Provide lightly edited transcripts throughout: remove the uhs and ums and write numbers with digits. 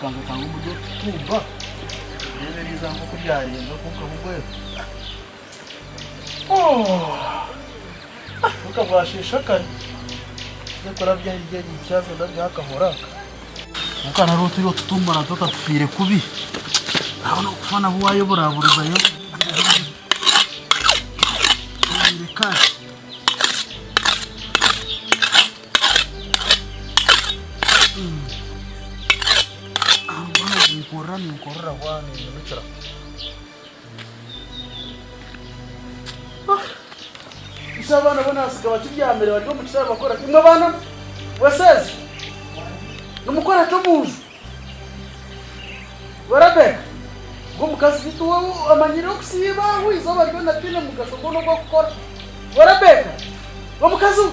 Naakangatanga omuri otutumba ndeebe eriizooba nk'oku ryarenga kwonka mbwenu kwonka bwasheesha kare nze kurabya hirya eri ndabyeho akahoro aka. Kwonka nariho turi otutumba natwo katufiire kubi nawe nokufa nabwo wayeburaburizayo bwire kare. Ninkorera ninkorera waaba ninyimukira. Ise abaana bo nasiga bakibyamire bari omu kishaayi nibakora ki? Imwe baana mwe, weseezi nimukora ki omu nju? Iwe Rebeka, ogwo omukazi beitu we amanyire okusiiba aho eizooba ryona taine mugasho gwona ogu arikukora. Iwe Rebeka, iwe mukazi we,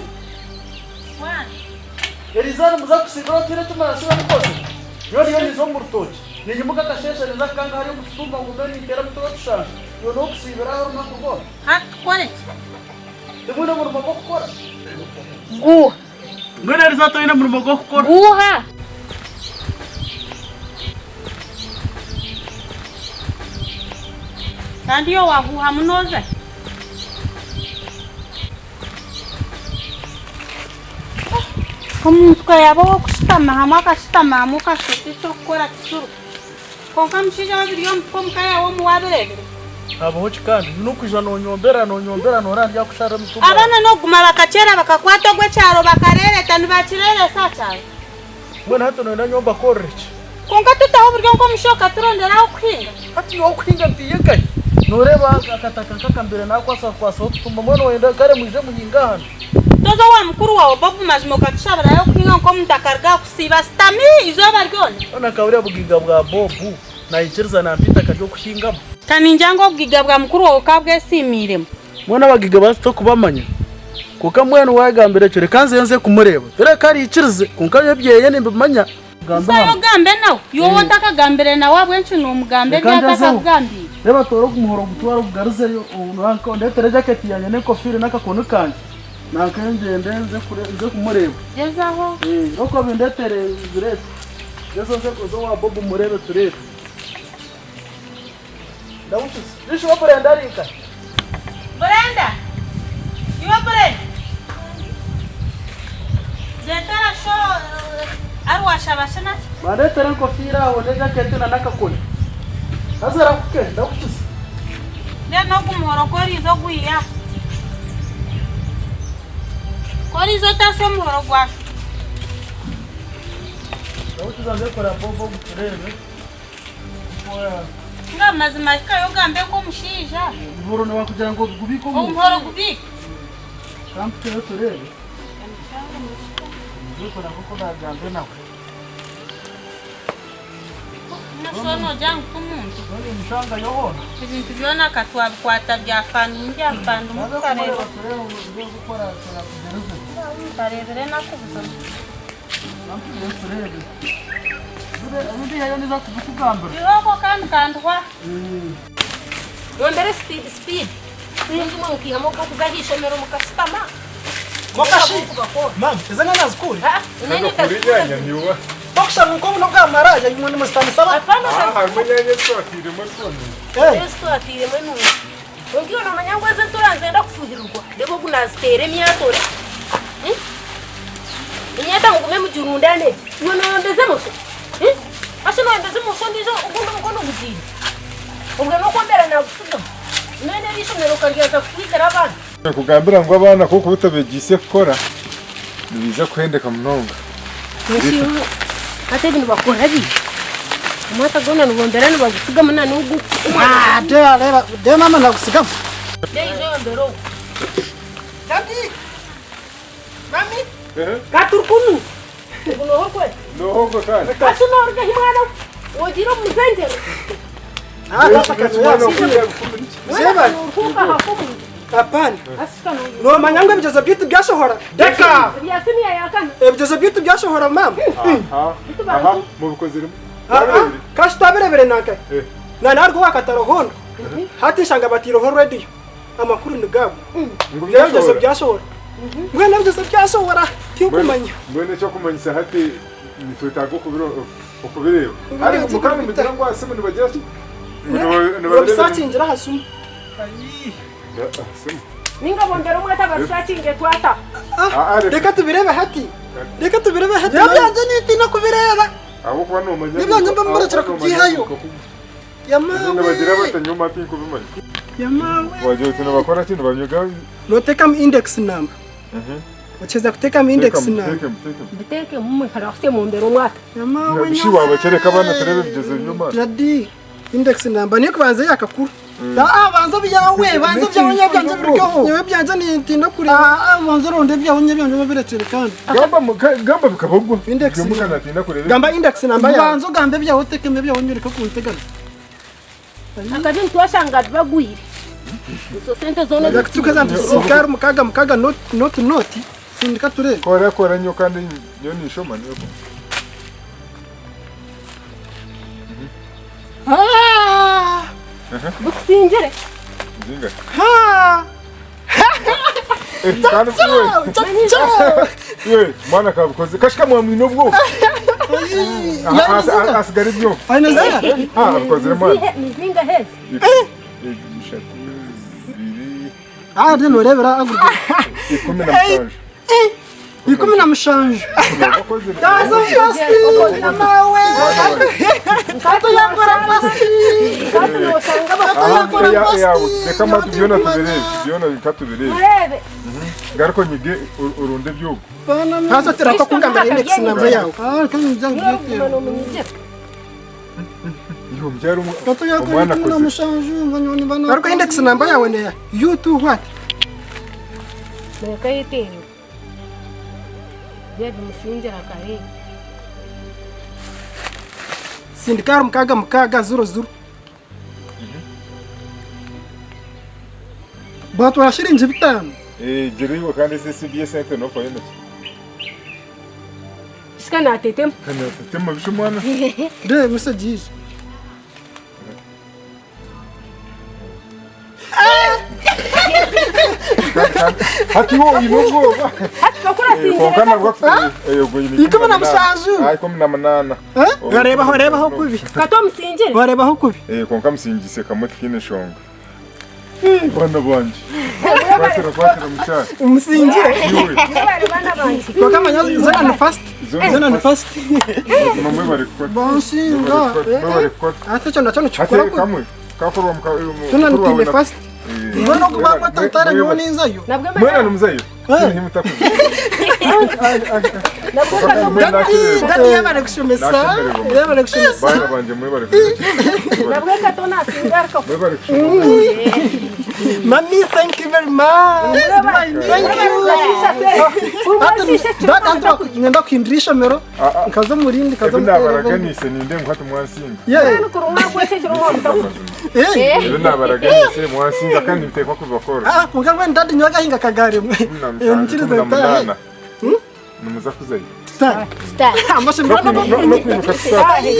eriizooba nimuza kusiibira aho tihaine eki murasiiba mukozire? Nyowe ndiyo ninza omu rutookye, ninyimuka akasheeshe ninza kukanga hariya omu kitumba ngume ninteera omuti w'otushanja. Iwe n'okusiibira aho orunaku rwona? Hati tukore ki? Timwine murimo gw'okukora? Guha. Mbwenu eriizooba toine murimo gw'okukora? Guha. Kandi iwe waahuuha muno oza hi? Omuntu ka yaaba ow'okushutama hamwe akashutama hamwe okashusha oti eky'okukora tikiriho. Kwonka omushaija we biri omu omu ka yaawe omu waabireebire? Habaho ki kandi? Nyine okwija noonyombera noonyombera noora ndyakusharira emitumba Abaana n'okuguma bakakyera bakakwata ogw'ekyaro bakareereta nibakireeresa aha kyaro. Mbwenu hati nooyenda nyowe mbakorere ki? Kwonka tutaho oburyo nk'omushaija okaturondera ah'okuhinga. Hati nyowe okuhinga ntiiye nkahi? Nooreeba akataka nk'aka mbaire naakwasakwasaho otutumba mbwenu nooyenda kare mwije muhinge hanu? Toza owa mukuru waawe Bob mazima okatushabirayo kuhinga nk'omuntu akaruga aha kusiiba ashutami eizooba ryona. Hoona nka buriya bugaiga bwa Bob naikiriza nampa eitaka ry'okuhingamu. Ka ningira ngu obugaiga bwa mukuru waawe okaabwesiimiiremu. Mbwenu abagaiga ba titokubamanya. Kwonka mbwenu waagambira ekyo reka nze nze kumureeba. Tureebe ku araikirize kwonka nyowe ebyeye nimbimanya. Zayo ogambe nawe. Iwe ou otakagambire nawe ahabw'enki noomugamba ebi atakakugambiire? Reeba toora ogu muhoro ogutware ogugaruzeyo ondeetere jaketi yangye n'enkofiira n'akakoni kangye nanka ngyende nze kumureeba. Gyezaho. Irooko obindeetere obireete. Gyezaho oze owa Bob mureebe tureebe. Ndagukiza. Rishi iwe Brenda ari nkahi? Brenda! Iwe Brenda! Ndeetera sho ariwashaba shi naki? Bandeetere enkofiira aho n'ejaketi na n'akakoni. Haza orahuke, ndakukiza. Mbwenu ogu muhoro ku oriiza ogwiha aha? Ku oriiza otaase omuhoro gwa sho? Ndagukiza nze kureba Bobo ogu tureebe. Nga mazima hikayo ogambe nk'omushaija. Omuhoro nibakugira ngu gubiike omu. Omuhoro gubiike. Kampiteyo tureebe. Nze nk'oku naagambe nawe. Noshusha nogira ngu t'omuntu. Nomushangayo hoona. Ebintu byona ka twabikwata byafandumu byafandumu tukareeba. Tukareebera enaku buzima. Irooko kandi kanduhwa. Mwongyere speed speed Mwingi imwe mukaihamu ogw'okuza aha ishomero mukashutama. Kwonka shi, maama, ezi enyanya zikuure? Tokushanga nka obu n'obwa maraaya imwe nimuzitanisa ba. Harimu enyanya ezi twatairemu entomi. Ezi twatairemu enungi. Kwonka iwe noomanya ngu ezi entomi nizenda kufuhirirwa. Reeba ogu naaziteera emyatore. Emyata mugume mugirundane gye. Iwe nooyombeza emosho? Hashi nooyombeza emosho ondiijo ogundi omukono gugiire? Obwe n'okwombera naagutsigaho. Mbwenu eri ishomero okaryaza kutwitira abaana? Nikugambira ngu abaana ku orikuba otabeegyeise kukora, nibaija kuhendeka munonga. Hati ebi nibakora bi? Omwata gwona nibombera nibagutsigamu na n'ogu Ah, dear, reeba, dear mama nagutsigamu. Deija oyombere ogu. Daddy! Mami! Ka turi kunu. Ogu nooha orikweta? Nooha ogwo kandi? Hati nooruga hi mwana we? Ogiire omu muzengyero? Zebali. Apana. Noomanya ngu ebigyezo byaitu byashohora? Deka! Ebya siniya ya kana. Ebigyezo byaitu byashohora maama. Aha, aha, mubikoziremu. Aha, kashi twabirebire nanka. Na naruga owa kataro hoona. Hati nshanga bataireho rediyo. Amakuru nigo ago. Ngu Ebigyezo byashohora. byashohora. Mbwenu ebigyezo byashohora, tinkumanya. Mbwenu ekyokumanyisa hati nitwetaaga okubiro. Okubireeba. Hare mukaba nimugira ngu aha simu nibagira ki? Ngu nibabireebera. Babisakingira aha simu. Aha simu. Ninga bongera omweta babisakinge twata. Reka tubireebe hati. Reka tubireebe hati. Nyowe byangye nintiina kubireeba. Ahabw'okuba noomanya. Nyowe byangye mba mbarekera kubyihayo. Yamaawe. Nibagira bata nyowe mpa tinkubimanya. Yamaawe. Wagira oti nibakora ki nibanyega. Noteekamu index number. Okiheza kuteekamu index number. Mbiteekemu mwikara kusya mumbere omwata. Yamaawe Shi wabakyereka abaana turebe ebigyezo by'omwana. Daddy, index number niyo kubanza eyakakuru. Ah, banza byawe, banza byawe nyowe byangye birikeho. Nyowe byangye nintinda kureeba. Ah, banza oronde ebyawe nyowe byangye obirekere kandi. Gamba gamba bikabogwa. Index Muka natinda kureba. Gamba index number yawe. Banza ogambe ebyawe otekemu ebyawe nyoreke okuntegana. Akabi nitwashanga bagwire. Izo sente zoona Tukaza nitusinkara mukaga mukaga not not not. Sindika turebe. Kora kora nyo kandi nyo nishoma niyo. Ah! Bukusingire. Zinga. Ha! Kandi iwe mwana kabukoze kashika mwamwine obwo. Asigara ibyo. Aine zinga. Ah, abukozire mwana. Nizinga hezi. Eshatu, zibiri, Ah, ndi norebera agurwa. 17. 17. Dazo pasti. Namawe. Kato yakora pasti. Kato nosanga yakora pasti. Reka matu byona tubirebe, byona reka tubirebe. Urebe. Ngaruko nyige urunde byugo. Haza terako kugambira index number yawe. Ah, kandi njya Iyo mbyara Kato yakora umwana akoze. 17. Ngaruko index number yawe ne you two what? Reka yitenge. Bebe musingira kare. Sindikara mukaga mukaga zuro zuro. Batwara shiringi 5. Eh, giriwe kandi se CBS sente no fa yemeke. Shika natetema. Kandi natetema bisho mwana. Re message yize. Hati wo inobwoba. Hati bakura singira. Konka nabwo yego yini. 17. Ai 18. Rebaho rebaho kubi. Kato musingire. Warebaho kubi. Eh, konka musingise kamwe kine shonga. Bana banje. Kwatira kwatira mucyaro. Umusingire. Iwe. Bana banje. Wakamanya zona ni fast. Zona ni fast. Mwe bari gukora. Bonsinga. Mwe bari gukora. Ate cyo nacyo Ate nchukora kubi. kamwe. Kakorwa muka. Tuna nitinde fast. Mbona kubangwa tatara nyo ninzayo. Nabwo Mwena numuzayo. Ntimutakuze. Dadi, dadi yabare kushomesa. Yabare kushomesa. Bana banje mwe bari gukora. Nabwo kato nasinga ariko. Mwe bari gukora. Mami, thank you very much. Thank you. Dad, antra ngenda kuhindura ishomero. Nkaza murindi nkaza Ebi nabaraganise ninde nkwata mwansinga. Yeah. Eh. Ebi nabaraganise mwansinga kandi ntekwa kubakora. Ah, kunga ngwe dadi nyoga hinga kagari. Eh, nkirize tahe. Numuza kuzayo. Tahe. Amashe No kwinuka tutahe.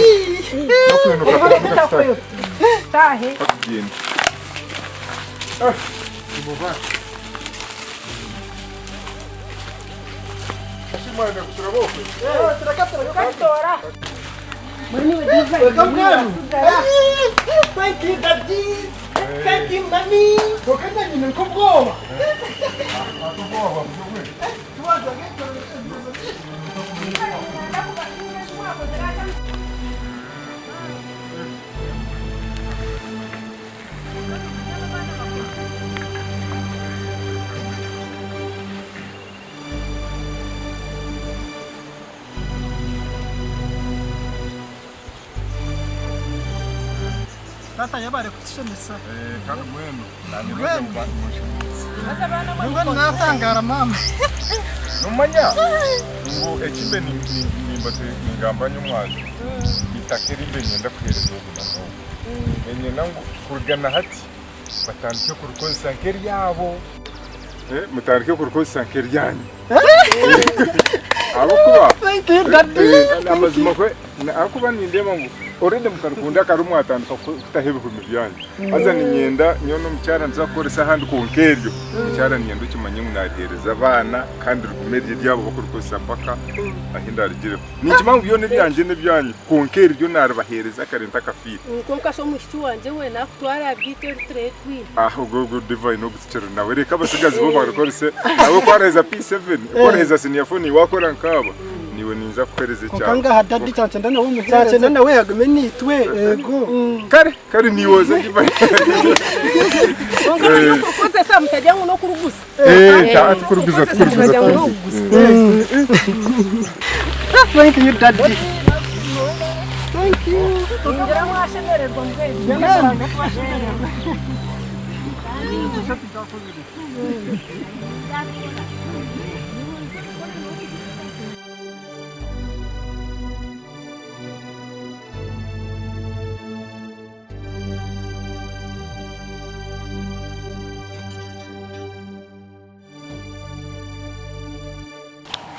No kwinuka tutahe. Tahe. Genda. Ah, nimuvana. Shimana kuturaboko. Katora. Thank you, daddy. Thank you, mommy. Wakanda nyina nkubwoba. Tata yabare kutushomesa. Eh, kandi mwenu. Nubwo natangara mama. Numanya ngo ekibe nimbate ningamba nyumwazi. Itakeri mbe nyenda kuhereza obu na n'obu. Enyenda ngu kurugana hati batandike kurukozesa nk'eryabo. Mutandike kurukozesa nk'eryanyu. Ahabw'okuba Thank you, daddy. amazima kwe ahabw'okuba nindeeba ngu Already mukarikunda kare mwatandika kutaho ebihumi byanyu. Haza niinyenda nyowe n'omukyara nituza kukoresa ahandi kwonka eryo omukyara niinyenda okimanye ngu naariheereza abaana kandi rigume riri eryabo b'okurikozesa mpaka ahi ndaarigireho. Ninkimanya ngu byona ebyangye n'ebyanyu kwonka eri ryo naaribaheereza kare ntakafiire. Kwonka shi omwishiki wangye we naakutwara aha bwaitu eri turehe twine. Aha ogwo ogwo Divine ogwo tikiri nawe reka abatsigazi bo barikorese nawe ku araheza P7 ku oraheza senior four niiwe wakora nkaaba niiwe ninza kukuhereza Kwonka ekyabo. ngaha dadi kyankyenda nawe omuheereze. Kyankyenda nawe agume naitwe. Yego. Kare kare niiwe oze Divine. Kwonka bari okurukozesa mutagira ngu n'okuruguza. Eh, ta tukuruguza tukuruguza. Mutagira ngu n'okuguza. Thank you daddy. Thank you. Ningira mwashemererwa mbwenu.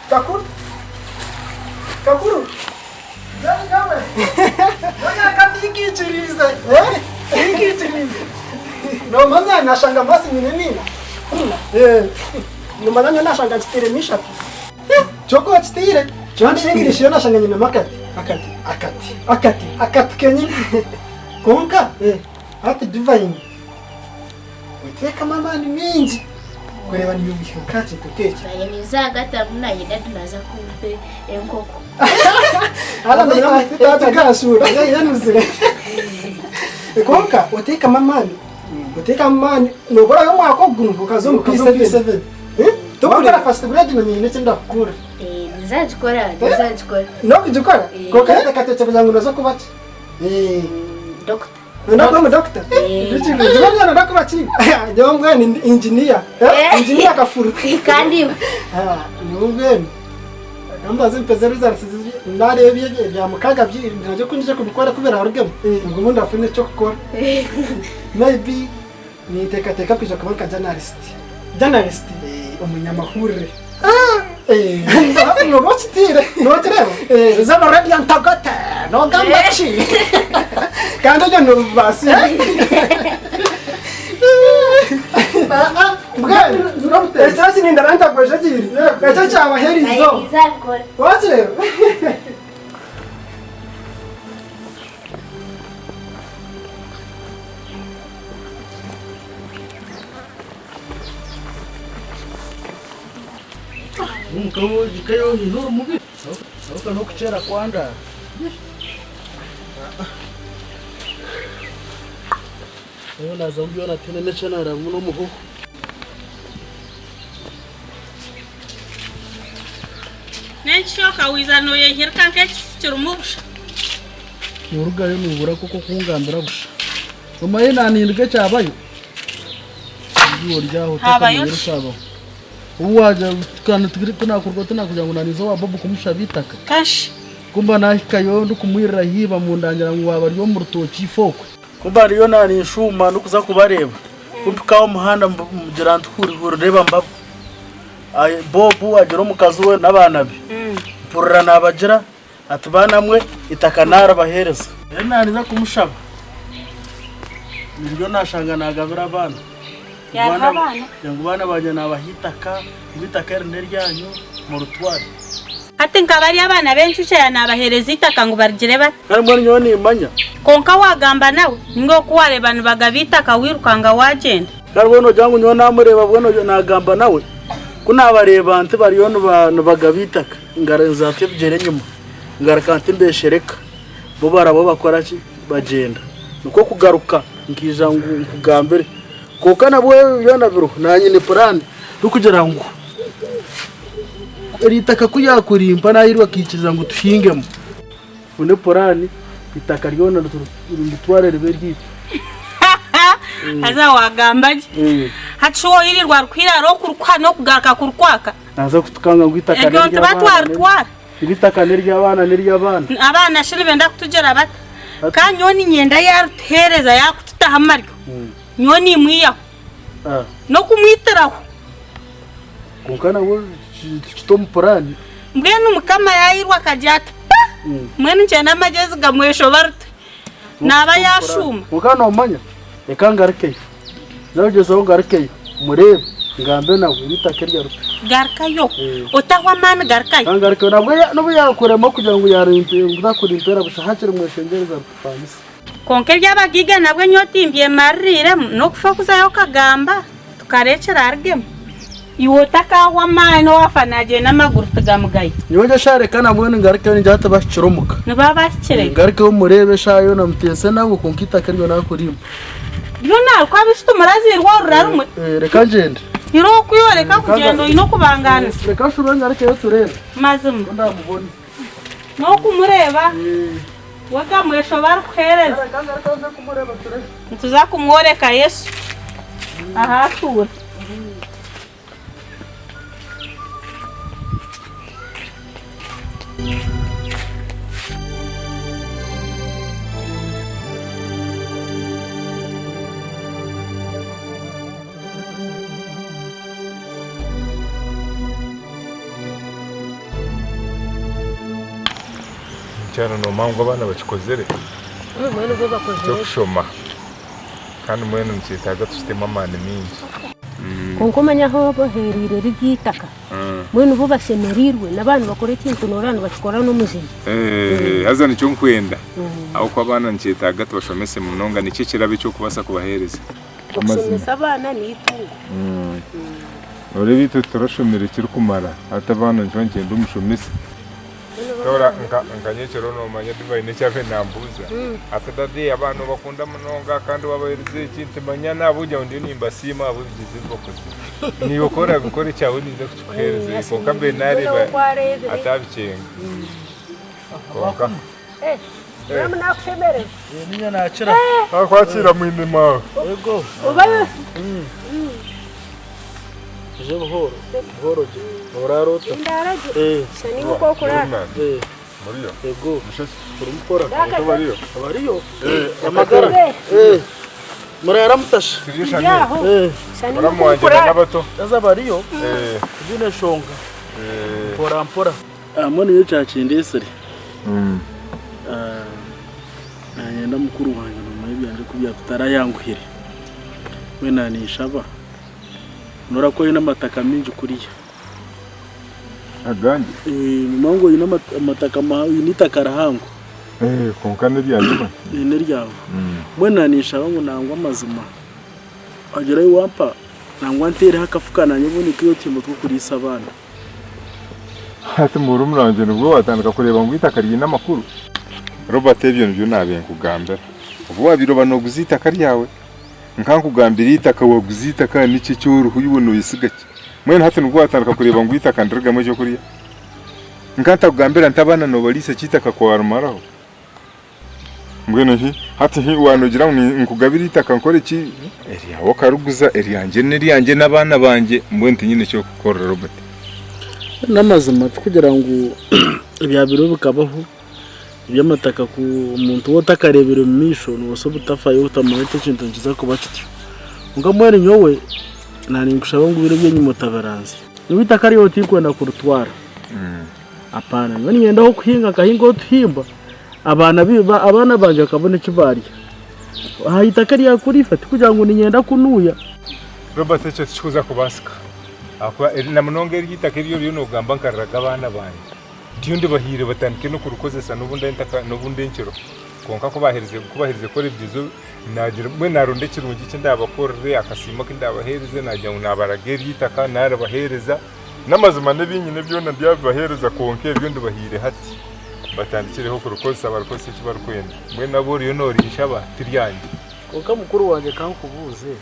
Kakuru. Kakuru. Nani nawe? Nani akatiikirize? Eh? Tiikirize. Nomanya nashanga masi nyine nina. Eh. Nomanya nyo nashanga chitire mishatu. Choko chitire. Chandi English yo nashanga nyine makati. Akati. Akati. Akati. Akati kenyini. Konka. Eh. Ati divine. Oteekamu amaani maingi kureeba niiwe oihika aha kintu nk'ekyo. Naanye ninza ahagatamu naanye dadi naaza kumpa enkoko. Tatugashuura yanuzire. Kwonka oteekamu amaani, oteekamu amaani nookorayo omwaka ogu okaza omu P7. Wakora first grade na nyine eki ndakukura. Eh, ninzagikora, ninzagikora. N'okugikora? Eh. Kwonka teekateekye kugira ngu nooza kuba ki? Eh. Doctor. Noyenda kuba omudokita? Nyowe noyenda kuba ki? Nyowe mbwenu ndi engineer. Engineer kafuru. Kandi iwe? Nyowe mbwenu kambaze mpeze results nareeba ebya mukaga nabyo ku nyija kubikora ku birarugemu ngume ndafuna eky'okukora. Maybe ninteekateeka kwija kuba nka journalist. Journalist? Omunyamahurire. Nooba okitiire, nookireeba? Zano radio ntogote, noogamba ki? Kandi ebyo noobibaasiire. Mbwenu ekiro eki nindaba ntagwejegyeire, ekyo kyabaho eriizooba. Nzabikora. Wakireeba? N'ekishoka waija nooyehirika nk'ekisi kirimu busha. Norugayo nobura koko kungambira busha. Omanye nanindiga ekyabayo. Iwe ori aho Habayo otakamanyire ki? ekyabaho. Obu waagira tukaba tunakuruga tunakugira ngu naninza owa Bob kumushaba eitaka. Kashi. Kumba nahikayo ndikumwirira haihi bamundangira ngu waaba ari omu rutookye ife okwe. Kumba ndiyo naninshuuma ndikuza kubareeba kumpika aha omuhanda mugira nti huri huri reeba mbabo. Bob agira omukazi we n'abaana be. Mpurira nabagira Ati baana mwe eitaka naaribaheereza. Reero naaniza kumushaba niryo naashanga naagabira abaana. Yaariha abaana? Ngu baana bangye naabaha eitaka, ngu eitaka eri n'eryanyu muritware. Hati nka bari abaana b'enshusha ya naabaheereza eitaka ngu barigire bata? Kandi mbwenu nyowe nimmanya. Kwonka waagamba nawe, ninga oku waareeba nibagaba eitaka wairukanga waagyenda. Kandi mbwenu noogira ngu nyowe naamureeba mbwenu naagamba nawe, ku naabareeba nti bariyo nibagaba eitaka. Nza nti ebigyere enyima, ngaruka nti mbeshereka, bo baraba bakora ki? Bagyenda. Nikwo kugaruka nkaija ngu nkugambire. Kwonka nabwo ebi byona biriho, naanye nyine puraani y'okugira ngu eri itaka ku yaakurimpa naahirwa akaikiriza ngu tuhingemu, nfune puraani eitaka ryona nditware ribe eryaitu. Haza waagamba gye. Hati shi woirirwa arikuhirara okurikuha n'okugaruka kurikwaka? Naaza kutukanga ngu eitaka Eryo n'ery'abaana tibatwaritwara. ngu eitaka n'ery'abaana n'ery'abaana. Abaana shi nibenda kutugira bata? Ka nyowe niinyenda yaarituheereza yaakututaho amaryo, nyowe niimwihaho. N'okumwitiraho. Kwonka nabwo tukite omu puraani. Mbwenu Mukama yaayirwa akagira ati, Pa! Mbwenu nkyenda amagyezi gamweshoba rutwe. Naaba yaashuuma. Kwonka noomanya, reka ngarukeyo. Nza kugyezaho ngarukeyo, mureebe, ngambe nawe, eri itaka erya Ruto. Garukayo. Otahwa amaani garukayo. Reka ngarukeyo. Nabwo n'obu yaakurema kugira ngu yaza kurimpeera busha, hakiri mweshengyereza rutupangise. Kwonka eby'abagaiga nabwo nyowe timbyemaririiremu, n'okufa kuzayo okagamba, tukareekyera arugemu. Iwe otakaahwa amaani owaafa naagyenda amaguru tigamugaye. Nyowe egyo eshaaha reka nambwenu ngarukeyo ningira nti bahikire omuka. Nibaba bahikireyo. Ngarukeyo mureebe eshaaha yoona muteese nawe kwonka eitaka eryo naakurimpa. Ryo naarikwo abaishiki timuraziirwe orura rumwe. Reka ngyende. Irooko iwe reka kugyenda oine okubangaanisa. Reka nshube ngarukeyo tureebe. Mazima. Ku ndaamubone. N'okumureeba we gamweshoba arikuheereza. Nituza kumworeka Yesu ahu atuura. Mukyara nomanya ngu abaana bakikozire Mbwenu bo bakozire ki? Eky'okushoma kandi mbwenu nikyetaaga tukitemu amaani maingi. Kwonka omanye ahu baheereire rirya eitaka mbwenu bo bashemereirwe n'abaana nibakora ekintu noreeba nibakikora n'omujinya. Haza nikyo nkwenda ahabw'okuba abaana nikyetaaga tubashomese munonga nikyo ekirabo eky'okubaasa kubaheereza. Okushomesa abaana n'eitungo. Noreeba itwe titurashomire ekirikumara hati abaana nikyo nikyenda omushomesa. Tora nka nyekiro nomanya Divine eki abaire nambuuza ati daddy abaana obakunda munonga kandi wabahereza eki nti manya nahabw'okugira ngu ndiyo nimbasiima ahabw'ebigyezo ebi bakozire. Naiwe ku orabikora ekyawe ninza kukikuheereza kwonka mbere nareeba atabikyenga kwonka. Nakwakira mwine maawe. Muramu wangye na n'abato. Mbwenu nyowe ekyakindetsire nanyenda mukuru wangye nomanya ebyangye ku bitarayanguhire mbwenu naninshaba noreeba ku oyine amataka mingi kuriya Agangye? Nomanya ngu oyine amataka oyine eitaka rihango. Kwonka n'eryangye mani. N'eryawe. Mbwenu naninshaba ngu nangwa amazima wagira ahi wampa nangwa nteereho akafuka nanye obundi nkiihe otuhimbo tw'okuriisa abaana. Hati murumuna wangye nibwo watandika kureeba ngu eitaka riine amakuru? Robert ebyo nibyo naabaire nkugambira. Obu waabaire oba nooguza eitaka ryawe, nka nkugambira eitaka waguza eitaka niki eki oriho iwe nooyesiga ki? Mbwenu hati nibwo watandika kureeba ngu eitaka nirirugamu ekyokurya? Nka ntakugambira nti abaana noobariisa ki eitaka ku warimaraho? Mbwenu hi hati hi waanogira ngu nkugabire eitaka nkore ki? Eryawe okariguza, eryangye n'eryangye n'abaana bangye, mbwenu tinyine ky'okukukorera Robert. N'amazima tikugira ngu ebyabaireho bikabaho eby'amataka ku omuntu waaba otakareebire omu maisho noobaasa obutafayo otamanya oti ekintu nikiza kuba kityo. Kwonka mbwenu nyowe naaninkushaba ngu ebiro eby'enyima otabiranzya. Nyowe eitaka ryawe tinkwenda kuritwara. Apaana, nyowe niinyenda ah'okuhinga nkahinga otuhimba, abaana abaana bangye bakabona eki baarya. Aha itaka eryakuriifa tikugira ngu niinyenda kunuuya. Robert ekyo tikikuza kubaasika ahakuba na munonga eryo itaka eri oriyo noogamba nkariraga abaana bangye ndiyo ndibahaire batandike n'okurikozesa n'obu ndi enkiro kwonka ku baaherize ku baaherize kukora ebigyezo naagira mbwenu naaronda ekirungi eki ndaabakorere akasiimo aku ndaabaheereze naagira ngu naabaraga eryo itaka naaribaheereza. N'amazima n'ebi nyine byona ndyabibaheereza, kwonka ebyo ndibahaire hati, mbatandikireho kurikozesa, barikozese eki barikwenda. Mbwenu abu oriyo noorinshaba, ti ryangye. Kwonka mukuru wangye ka nkubuuze,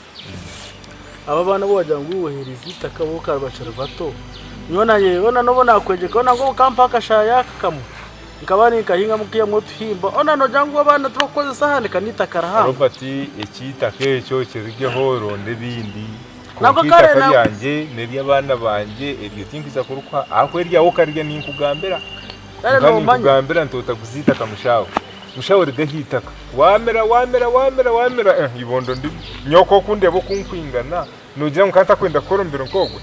abo abaana abu wagira ngu iwe oheereize eitaka bo ka bakiri bato, nyowe naanye hoona n'obu naakwegyeka hoona ngu okampa akashaayo aka kamwe, nkaba ninkahingamu nkaihamu otuhimba, hoona noogira ngu abaana tibarikukozesa aha ka n'eitaka rihango. Robert, Eky'eitaka ekyo kirugeho oronde ebindi. Nabwo Kwonka kare eitaka na- ryangye n'ery'abaana bangye eryo tinkwija kurikuha ahakuba eryawe okarirya ninkugambira. Kare Nka noomanya. ninkugambira nti otaguza eitaka mushaawe. Mushaawe riga aha itaka. Waamira waamira waamira waamira eh ibondo ndibi. Nyowe oku okundeeba oku nkwingana noogira ngu nka ntakwenda kukora omubiri nk'ogwe?